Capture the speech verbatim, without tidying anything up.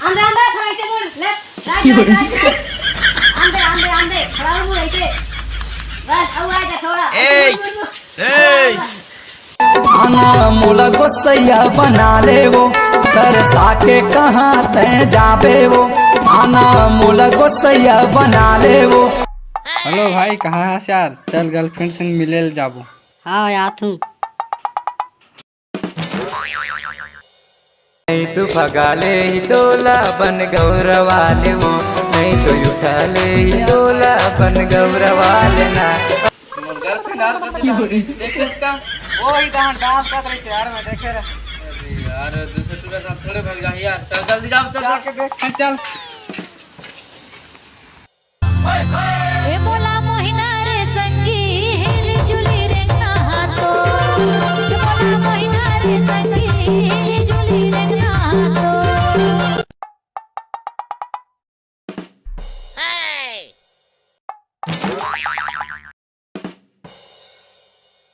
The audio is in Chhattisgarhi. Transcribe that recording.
आंदे, आंदे, थोड़ा ऐसे मुड़, left, right, right, right, right। आंदे, आंदे, आंदे, थोड़ा और मुड़ ऐसे। बस, अब आ जा थोड़ा। ऐसे ए, मुड़, मुड़, मुड़। ए। आना मोला गोसैया बना ले वो, तरसा के कहाँ तै जाबे वो। आना मोला गोसैया बना ले वो। हेलो भाई, कहाँ हस यार? चल, girlfriend संग मिले ल जाबो। हाँ, आत हूँ। नहीं तो भगा ले ही तोला बन गौरवा ले वो, नहीं तो उठा ले ही तोला बन गौरवा लेना। मोर girlfriend यार, कते डांस देखे इसका? वो ही डांस, डांस करत रही यार, मैं देखे रहे। अरे यार, दूसरे टूरा साथ थोड़े भाग जाही यार। चल जल्दी जाओ, चल, चल। जाके देख, चल। ए मोला मोहिना रे संगी, हिल जुली रेंगना हाथो। ए मोला मोहिना रे संगी, हिल जुली रेंगना हाथो।